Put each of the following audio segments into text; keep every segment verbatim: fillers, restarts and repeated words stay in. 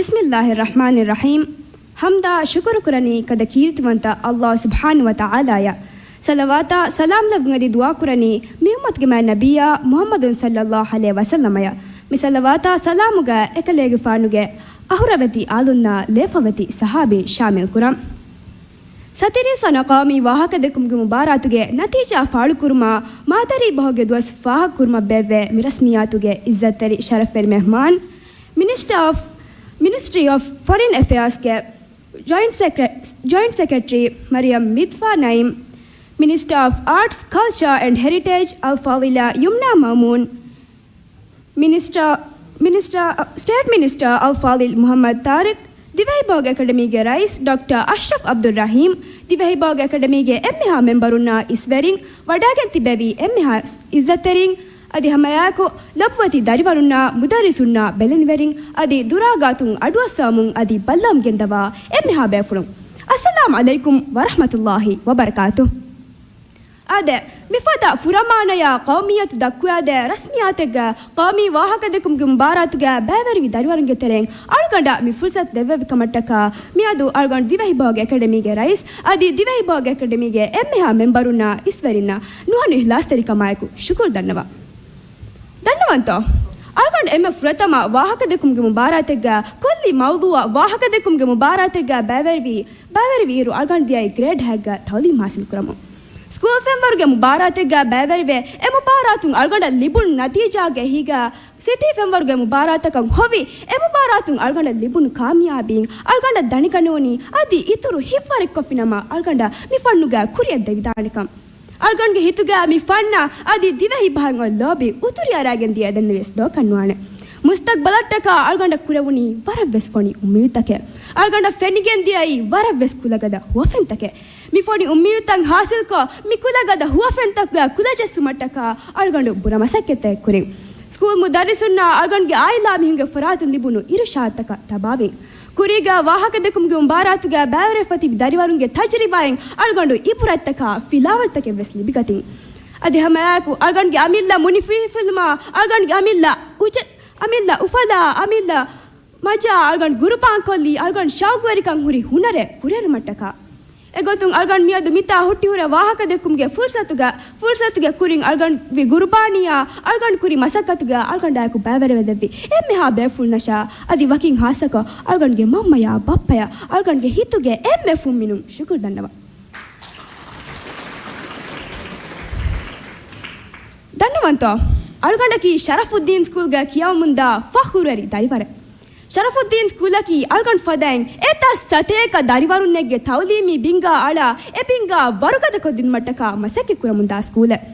ބިސްމިއްލާހި ރަޙްމާނި ރަޙީމް. ޙަމްދާ ޝުކުރު ކުރަނީ ކަދަ ކީރިތިވަންތަ ﷲ ސުބްޙާނަހޫ ވަތަޢާލާއަށް. ޞަލަވާތާ ސަލާމް ލެއްވުން އަދި ދުޢާ ކުރަނީ މި އުއްމަތުގެ މާތް ނަބިއްޔާ މުޙައްމަދު ޞައްލައްލާހު ޢަލައިހި ވަސައްލަމަޔަށް. މި ޞަލަވާތާ ސަލާމުގަ އެކަލޭގެފާނުގެ އަހުރަވެތި އާލުންނާ ލޭފަވެތި ޞަޙާބީން ޝާމިލް ކުރަން. ސަތިރީސް ވަނަ ޤައުމީ ވާހަކަދެއްކުމުގެ މުބާރާތުގެ ނަތީޖާ ފާޅުކުރުމާ، މާދަރީ ބަހުގެ ދުވަސް ފާހަގަކުރުމަށް ބޭއްވޭ މި ރަސްމިއްޔާތުގެ ޢިއްޒަތްތެރި ޝަރަފްވެރި މެހްމާން، މިނިސްޓަރ އޮފް، މިނިސްޓްރީ އޮފް ފޮރިން އެފެއާސްގެ ޖޮއިންޓް ސެކްރެ-، ޖޮއިންޓް ސެކްރެޓަރީ މަރިޔަމް މިދްފާ ނައީމް، މިނިސްޓަރ އޮފް އާޓްސް، ކަލްޗާ އެންޑް ހެރިޓޭޖް އަލްފާޟިލާ ޔުމްނާ މައުމޫން، މިނިސްޓަރ، މިނިސްޓަރ، ސްޓޭޓް މިނިސްޓަރ އަލްފާޟިލް މުޙައްމަދު ޠާރިޤް، ދިވެހިބަހުގެ އެކަޑަމީގެ ރައީސް ޑޮކްޓަރ އަޝްރަފް ޢަބްދުއްރަޙީމް، ދިވެހިބަހުގެ އެކަޑަމީގެ އެންމެހާ މެމްބަރުންނާ އިސްވެރިން، ވަޑައިގެން ތިބެވި އެންމެހާ ޢިއްޒަތްތެރިން، އަދި ހަމައެއާއެކު ލޮބުވެތި ދަރިވަރުންނާ މުދައްރިސުންނާ ބެލެނިވެރިން، އަދި ދުރާގާތުން އަޑުއައްސަވަމުން އަދި ބައްލަވަމުން ގެންދަވާ އެންމެހާ ބޭފުޅުން. އައްސަލާމް ޢަލައިކުމް ވަރަޙްމަތުﷲ ވަބަރަކާތުހު. އާދެ، މިފަދަ ފުރަމާނަޔާ ޤައުމިއްޔަތު ދައްކުވާދޭ ރަސްމިއްޔާތެއްގަ ޤައުމީ ވާހަކަދެއްކުމުގެ މުބާރާތުގަ ބައިވެރިވި ދަރިވަރުންގެ ތެރެއިން އަޅުގަނޑަށް މި ފުރުޞަތު ދެއްވެވި ކަމަށްޓަކާ، މިއަދު އަޅުގަނޑު ދިވެހިބަހުގެ އެކަޑަމީގެ ރައީސް އަދި ދިވެހިބަހުގެ އެކަޑަމީގެ އެންމެހާ މެމްބަރުންނާ އިސްވެރިންނަށް ނުހަނު އިޚްލާޞްތެރިކަމާއެކު ޝުކުރު ދަންނަވަން. ދަންނަވަންތޯ؟ އަޅުގަނޑު އެންމެ ފުރަތަމަ ވާހަކަދެއްކުމުގެ މުބާރާތެއްގަ ކުއްލި މައުޟޫޢަށް ވާހަކަދެއްކުމުގެ މުބާރާތެއްގަ ބައިވެރިވީ، ބައިވެރިވިއިރު އަޅުގަނޑު ދިޔައީ ގްރޭޑް ހައެއްގަ ތަޢުލީމް ޙާޞިލް ކުރަމުން. ސްކޫލް ފެންވަރުގެ މުބާރާތެއްގަ ބައިވެރިވެ، އެ މުބާރާތުން އަޅުގަނޑަށް ލިބުނު ނަތީޖާގެ އެހީގަ ސިޓީ ފެންވަރުގެ މުބާރާތަކަށް ހޮވި، އެ މުބާރާތުން އަޅުގަނޑަށް ލިބުނު ކާމިޔާބީން އަޅުގަނޑަށް ދަނިކަންނޫނީ އަދި އިތުރު ހިތްވަރެއްކޮށްފިނަމަ އަޅުގަނޑަށް މި ފަންނުގަ ކުރިއަށް ދެވިދާނެކަން. އަޅުގަނޑުގެ ހިތުގަ މި ފަންނަށް އަދި ދިވެހި ބަހަށް އޮތް ލޯބި އުތުރި އަރާގެން ދިޔަ އެދެންނެވިޔަސް ދޯކަށްނުވާނެ. މުސްތަޤްބަލަށްޓަކާ އަޅުގަނޑަށް ކުރެވުނީ ވަރަށްވެސް ފޮނި އުއްމީދުތަކެއް. އަޅުގަނޑަށް ފެނިގެން ދިޔައީ ވަރަށްވެސް ކުލަގަދަ ހުވަފެންތަކެއް. މި ފޮނި އުއްމީދުތައް ޙާޞިލްކޮށް، މި ކުލަގަދަ ހުވަފެންތަކުގަ ކުލަޖެއްސުމަށްޓަކާ އަޅުގަނޑު ބުރަ މަސައްކަތްތައް ކުރިން. ސްކޫލް މުދައްރިސުންނާ އަޅުގަނޑުގެ އާއިލާ މީހުންގެ ފަރާތުން ލިބުނު އިރުޝާދުތަކަށް ތަބާވިން. ކުރީގަ ވާހަކަދެއްކުމުގެ މުބާރާތުގަ ބައިވެރިވެފަ ތިބި ދަރިވަރުންގެ ތަޖުރިބާއިން އަޅުގަނޑު އިބުރަތްތަކާ ފިލާވަޅުތަކެއްވެސް ލިބިގަތިން. އަދި ހަމައެއާއެކު އަޅުގަނޑުގެ އަމިއްލަ މުނިފިހިފުލުމާ، އަޅުގަނޑުގެ އަމިއްލަ އުޖަ-، އަމިއްލަ އުފަލާ، އަމިއްލަ މަޖާ އަޅުގަނޑު ގުރުބާންކޮށްލީ އަޅުގަނޑު ޝައުގުވެރިކަން ހުރި ހުނަރެއް ކުރިއެރުމަށްޓަކާ. އެގޮތުން އަޅުގަނޑު މިއަދު މިތާ ހުއްޓިހުރެ ވާހަކަދެއްކުމުގެ ފުރުޞަތުގަ، ފުރުޞަތުގެ ކުރިން އަޅުގަނޑު ވި ގުރުބާނީއާ އަޅުގަނޑު ކުރި މަސައްކަތުގަ އަޅުގަނޑާއެކު ބައިވެރިވެދެއްވި އެންމެހާ ބޭފުޅުންނަށާ އަދި ވަކިން ޚާއްޞަކޮށް އަޅުގަނޑުގެ މަންމަޔާ ބައްޕަޔާ އަޅުގަނޑުގެ ހިތުގެ އެންމެ ފުންމިނުން ޝުކުރު ދަންނަވަން. ދަންނަވަންތޯ؟ އަޅުގަނޑަކީ ޝަރަފުއްދީން ސްކޫލްގަ ކިޔަވަމުންދާ ފަޚުރުވެރި ދަރިވަރެއް. ޝަރަފުއްދީން ސްކޫލަކީ އަޅުގަނޑު ފަދައިން އެތައް ސަތޭކަ ދަރިވަރުންނެއްގެ ތައުލީމީ ބިންގާ އަޅާ އެ ބިންގާ ވަރުގަދަކޮށްދިނުމަށްޓަކާ މަސައްކަތްކުރަމުންދާ ސްކޫލެއް.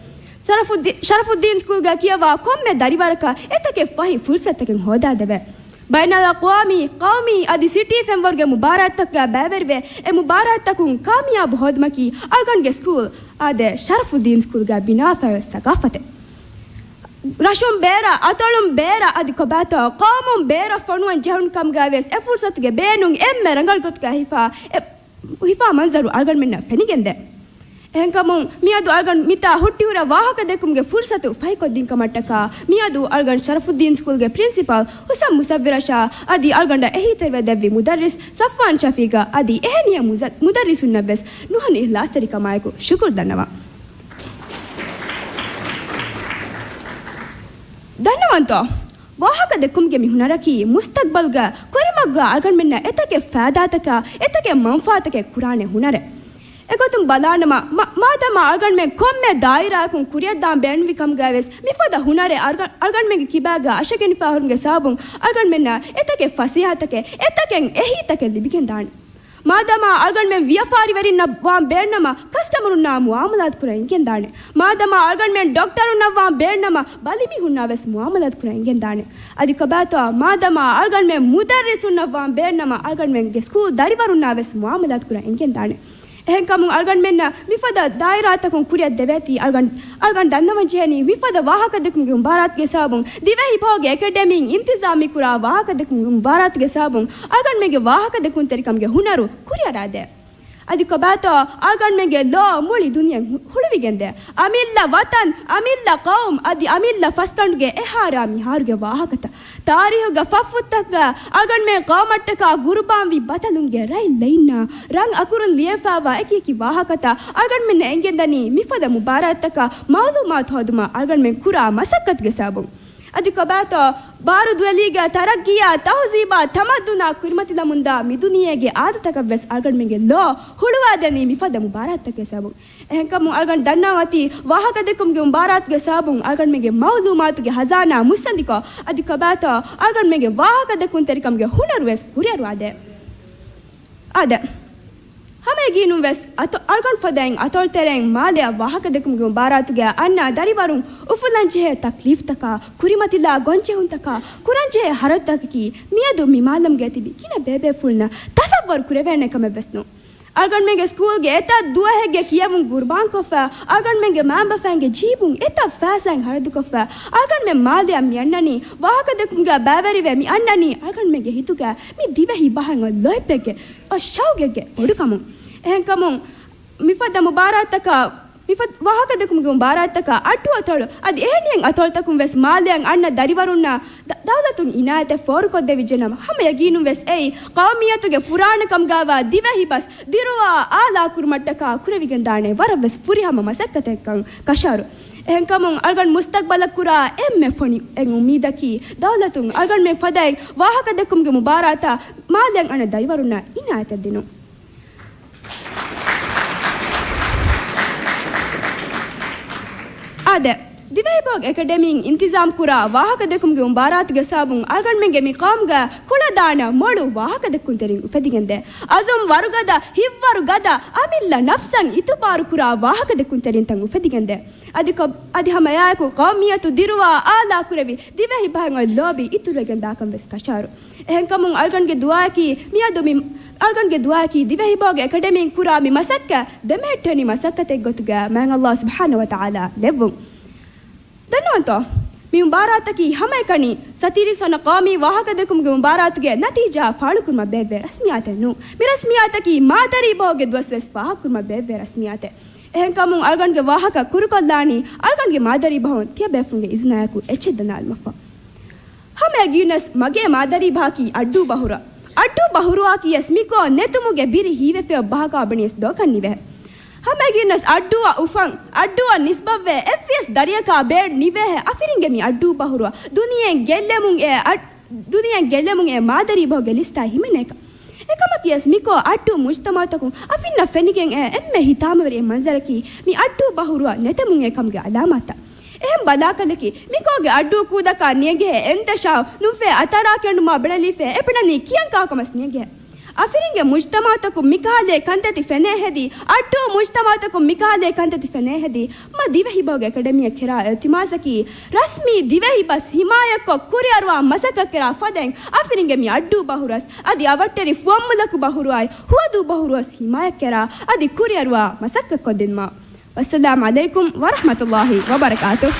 ޝަރަފުއްދީ-، ޝަރަފުއްދީން ސްކޫލްގަ ކިޔަވާ ކޮންމެ ދަރިވަރަކަށް އެތަކެއް ފަހި ފުރުޞަތުތަކެއް ހޯދާދެވޭ. ބައިނަލްއަޤްވާމީ، ޤައުމީ އަދި ސިޓީ ފެންވަރުގެ މުބާރާތްތަކުގަ ބައިވެރިވެ، އެ މުބާރާތްތަކުން ކާމިޔާބު ހޯދުމަކީ އަޅުގަނޑުގެ ސްކޫލް، އާދެ، ޝަރަފުއްދީން ސްކޫލްގަ ބިނާވެފައިވާ ސަޤާފަތެއް. ރަށުން ބޭރަށް، އަތޮޅުން ބޭރަށް އަދި ކޮބާތޯ ޤައުމުން ބޭރަށް ފޮނުވަން ޖެހުނު ކަމުގައިވިޔަސް އެ ފުރުޞަތުގެ ބޭނުން އެންމެ ރަނގަޅު ގޮތުގައި ހިފާ، އެ ހިފާ މަންޒަރު އަޅުގަނޑުމެންނަށް ފެނިގެންދޭ. އެހެންކަމުން މިއަދު އަޅުގަނޑު މިތާ ހުއްޓިހުރެ ވާހަކަދެއްކުމުގެ ފުރުޞަތު ފަހިކޮށްދިން ކަމަށްޓަކާ، މިއަދު އަޅުގަނޑު ޝަރަފުއްދީން ސްކޫލްގެ ޕްރިންސިޕަލް ހުސަން މުޞައްވިރަށާ އަދި އަޅުގަނޑަށް އެހީތެރިވެދެއްވި މުދައްރިސް ޞަފްވާން ޝަފީޤަށް އަދި އެހެނިހެން މުޒަ-، މުދައްރިސުންނަށްވެސް ނުހަނު އިޚްލާޞްތެރިކަމާއެކު ޝުކުރު ދަންނަވަން. ދަންނަވަންތޯ؟ ވާހަކަދެއްކުމުގެ މި ހުނަރަކީ މުސްތަޤްބަލްގަ ކުރިމަގުގަ އަޅުގަނޑުމެންނަށް އެތަކެއް ފައިދާތަކާ، އެތަކެއް މަންފާތަކެއް ކުރާނެ ހުނަރެއް. އެގޮތުން ބަލާނަމަ، މަ-، މާދަމާ އަޅުގަނޑުމެން ކޮންމެ ދާއިރާއަކުން ކުރިއަށްދާން ބޭނުންވި ކަމުގައިވެސް މިފަދަ ހުނަރެއް އަޅުގަ-، އަޅުގަނޑުމެންގެ ކިބާގަ އަށެއް ގެނެފާ ހުރުމުގެ ސަބަބުން އަޅުގަނޑުމެންނަށް އެތަކެއް ފަސޭހަތަކެއް، އެތަކެއް އެހީތަކެއް ލިބިގެންދާނެ. މާދަމާ އަޅުގަނޑުމެން ވިޔަފާރިވެރިންނަށް ވާން ބޭނުންނަމަ، ކަސްޓަމަރުންނާ މުއާމަލާތު ކުރަން އެނގެންދާނެ. މާދަމާ އަޅުގަނޑުމެން ޑޮކްޓަރުންނަށް ވާން ބޭނުންނަމަ، ބަލިމީހުންނާ ވެސް މުއާމަލާތު ކުރަން އެނގެންދާނެ. އަދި ކޮބާތޯ މާދަމާ އަޅުގަނޑުމެން މުދައްރިސުންނަށް ވާން ބޭނުންނަމަ، އަޅުގަނޑުމެންގެ ސްކޫލް ދަރިވަރުންނާ ވެސް މުއާމަލާތު ކުރަން އެނގެންދާނެ. އެހެންކަމުން އަޅުގަނޑުމެންނަށް މިފަދަ ދާއިރާތަކުން ކުރިއަށް ދެވޭތީ އަޅުގަނޑު، އަޅުގަނޑު ދަންނަވަން ޖެހެނީ މިފަދަ ވާހަކަދެއްކުމުގެ މުބާރާތުގެ ސަބަބުން، ދިވެހި ބަހުގެ އެކަޑަމީން އިންތިޒާމީ ކުރާ ވާހަކަދެއްކުމުގެ މުބާރާތުގެ ސަބަބުން އަޅުގަނޑުމެންގެ ވާހަކަދެއްކުންތެރިކަމުގެ ހުނަރު ކުރިއަރާދޭ. އަދި ކޮބާތޯ އަޅުގަނޑުމެންގެ ލޯ މުޅި ދުނިޔެ ހު-، ހުޅުވިގެންދޭ. އަމިއްލަ ވަތަން، އަމިއްލަ ޤައުމު، އަދި އަމިއްލަ ފަސްގަނޑުގެ އެހާރާ މިހާރުގެ ވާހަކަތައް. ތާރީހުގެ ފަށްފުށްތަކުގަ އަޅުގަނޑުމެން ޤައުމަށްޓަކާ ގުރުބާންވި ބަތަލުންގެ ރަތް ލެއިންނާ ރަން އަކުރުން ލިޔެފާވާ އެކި އެކި ވާހަކަތައް އަޅުގަނޑުމެންނަށް އެނގެންދަނީ މިފަދަ މުބާރާތްތަކަށް މައުލޫމާތު ހޯދުމަށް އަޅުގަނޑުމެން ކުރާ މަސައްކަތުގެ ސަބަބުން. އަދި ކޮބާތޯ ބާރު ދުވެލީގެ ތަރައްގީއާ ތަހުޒީބާ ތަމައްދުނާ ކުރިމަތިލަމުންދާ މިދުނިޔޭގެ އާދަތަކަށްވެސް އަޅުގަނޑުމެންގެ ލޯ ހުޅުވާދެނީ މިފަދަ މުބާރާތްތަކުގެ ސަބަބުން. އެހެންކަމުން އަޅުގަނޑު ދަންނަވަން އޮތީ ވާހަކަދެއްކުމުގެ މުބާރާތުގެ ސަބަބުން އަޅުގަނޑުމެންގެ މައުލޫމާތުގެ ހަޒާނާ މުއްސަނދިކޮށް، އަދި ކޮބާތޯ އަޅުގަނޑުމެންގެ ވާހަކަދެއްކުންތެރިކަމުގެ ހުނަރުވެސް ހުރިއަރުވާދޭ. އާދެ، ހަމަ ޔަގީނުންވެސް އަތޮ-، އަޅުގަނޑު ފަދައިން އަތޮޅުތެރެއިން މާލެއަށް ވާހަކަދެއްކުމުގެ މުބާރާތުގެ އަންނަ ދަރިވަރުން އުފުލަންޖެހޭ ތަކްލީފްތަކާ، ކުރިމަތިލާ ގޮންޖެހުންތަކާ، ކުރަންޖެހޭ ހަރަދުތަކަކީ މިއަދު މި މާލަމުގައި ތިބި ގިނަ ބޭބޭފުޅުންނަށް ތަސައްވަރު ކުރެވޭނެ ކަމެއްވެސް ނޫން. އަޅުގަނޑުމެންގެ ސްކޫލްގެ އެތައް ދުވަހެއްގެ ކިޔެވުން ގުރުބާންކޮށްފަ، އަޅުގަނޑުމެންގެ މައިންބަފައިންގެ ޖީބުން އެތައް ފައިސާއިން ހަރަދުކޮށްފަ، އަޅުގަނޑުމެން މާލެއަށް މި އަންނަނީ، ވާހަކަދެއްކުމުގަ ބައިވެރިވެ މި އަންނަނީ، އަޅުގަނޑުމެންގެ ހިތުގަ މި ދިވެހި ބަހަށް އޮތް ލޯތްބެއްގެ އޮތް ޝައުގެއްގެ ބޮޑުކަމުން. އެހެންކަމުން، މިފަދަ މުބާރާތަކަށް، މިފަދަ ވާހަކަދެއްކުމުގެ މުބާރާތަކަ އައްޑު އަތޮޅު އަދި އެހެނިހެން އަތޮޅުތަކުން ވެސް މާލެއަށް އަންނަ ދަރިވަރުންނަށް ދަ-، ދައުލަތުން އިނާޔަތެއް ފޯރުކޮށްދެވިއްޖެނަމަ، ހަމަ ޔަގީނުން ވެސް އެއީ ޤައުމިއްޔަތުގެ ފުރާނަ ކަމުގައިވާ ދިވެހި ބަސް ދިރުވާ އާލާކުރުމަށްޓަކާ ކުރެވިގެންދާނެ ވަރަށް ވެސް ފުރިހަމަ މަސައްކަތެއްކަން ކަށަވަރު. އެހެންކަމުން އަޅުގަނޑު މުސްތަޤްބަލަށް ކުރާ އެންމެ ފޮނި އެއް އުއްމީދަކީ، ދައުލަތުން އަޅުގަނޑުމެން ފަދައިން ވާހަކަދެއްކުމުގެ މުބާރާތަށް މާލެއަށް އަންނަ ދަރިވަރުންނަށް އިނާޔަތެއް ދިނުން. އާދެ، ދިވެހިބަހުގެ އެކަޑަމީން އިންތިޒާމް ކުރާ ވާހަކަދެއްކުމުގެ މުބާރާތުގެ ސަބަބުން އަޅުގަނޑުމެންގެ މި ޤައުމުގަ ކުޅަދާނަ މޮޅު ވާހަކަދެއްކުންތެރިން އުފެދިގެންދޭ. އަޒުމް ވަރުގަދަ، ހިތްވަރުގަދަ، އަމިއްލަ ނަފްސަށް އިތުބާރު ކުރާ ވާހަކަދެއްކުންތެރިންތައް އުފެދިގެންދޭ. އަދި ކޮ-، އަދި ހަމައެއާއެކު ޤައުމިއްޔަތު ދިރުވާ އާލާކުރެވި، ދިވެހި ބަހަށް އޮތް ލޯބި އިތުރުވެގެން ދާކަން ވެސް ކަށަވަރު. އެހެންކަމުން އަޅުގަނޑުގެ ދުޢާއަކީ މިއަދު މި، އަޅުގަނޑުގެ ދުޢާއަކީ ދިވެހިބަހުގެ އެކަޑަމީން ކުރާ މި މަސައްކަތް ދެމެހެއްޓެނި މަސައްކަތެއް ގޮތުގަ މާތް ﷲ ސުބްޙާނަހޫ ވަތަޢާލާ ލެއްވުން. ދަންނަވަންތޯ؟ މި މުބާރާތަކީ ހަމައެކަނި ސަތީރީސް ވަނަ ޤައުމީ ވާހަކަދެއްކުމުގެ މުބާރާތުގެ ނަތީޖާ ފާޅުކުރުމަށް ބޭއްވޭ ރަސްމިއްޔާތެއް ނޫން. މި ރަސްމިއްޔާތަކީ މާދަރީ ބަހުގެ ދުވަސް ވެސް ފާހަގަކުރުމަށް ބޭއްވޭ ރަސްމިއްޔާތެއް. އެހެންކަމުން އަޅުގަނޑުގެ ވާހަކަ ކުރުކޮށްލާނީ އަޅުގަނޑުގެ މާދަރީ ބަހުން ތިޔަބޭފުޅުންގެ އިޒުނާއެކު އެއްޗެއް ދަންނަވާލުމަށްފަހު. ހަމަ ޔަގީންވެސް މަގޭ މާދަރީ ބަހަކީ އައްޑޫ ބަހުރު. އައްޑޫ ބަހުރުއަކީ ވެސް މިކޯ ނެތުމުގެ ބިރި ހީވެފައި ބަހަކާ ބުނިޔަސް ދޯކަށް ނިވޭ. ހަމަ ޔަގީންވެސް އައްޑޫއަށް އުފަން، އައްޑޫއަށް ނިސްބަތްވެ އެއްވިޔަސް ދަރިއަކާ ބޭޑް ނިވޭހެ އަފިރިންގެ މި އައްޑޫ ބަހުރުއަށް ދުނިޔެއިން ގެއްލެމުން އެ އަ-، ދުނިޔެއިން ގެއްލެމުން އެ މާދަރީ ބަހުގެ ލިސްޓާ ހިމެނޭކަން. އެކަމަކީ ވެސް މިކޯ އައްޑޫ މުޖްތަމަޢުތަކުން އަފިންނަށް ފެނިގެން އެ އެންމެ ހިތާމަވެރި އެއް މަންޒަރަކީ މި އައްޑޫ ބަހުރުއަށް ނެތެމުން އެ ކަމުގެ އަލާމާތްތައް. އެހެން ބަލާކަލަކީ، މިކޯގެ އައްޑޫ ކޫދަކާ ނިޔަގެހޭ އެންދަށާ ނުފޭ އަތަރާ ކެނޑުމާ ބެނެލިފޭ އެބުނަނީ ކިޔަން ކާކަމަސް ނިޔަގެހޭ. އަފިރިންގެ މުޖްތަމަޢުތަކުން މިކަހަލަ ކަންތައްތި ފެނޭ ހެދީ، އައްޑޫ މުޖްތަމަޢުތަކުން މިކަހަލަ ކަންތައްތި ފެނޭ ހެދީ، މަ ދިވެހިބަހުގެ އެކަޑަމީއަށް ކެރާ އިލްތިމާސަކީ، ރަސްމީ ދިވެހި ބަސް ހިމާޔަތްކޮށް ކުރިއަރުވާ މަސައްކަތް ކެރާ ފަދައިން އަފިރިންގެ މި އައްޑޫ ބަހުރުވެސް އަދި އަވަށްޓެރި ފުވައްމުލަކު ބަހުރުވާއި ހުވަދޫ ބަހުރުވެސް ހިމާޔަތް ކެރާ އަދި ކުރިއަރުވާ މަސައްކަތް ކޮށްދިނުމަށް. ވައްސަލާމް ޢަލައިކުމް ވަރަޙްމަތުﷲ ވަބަރަކާތުހު.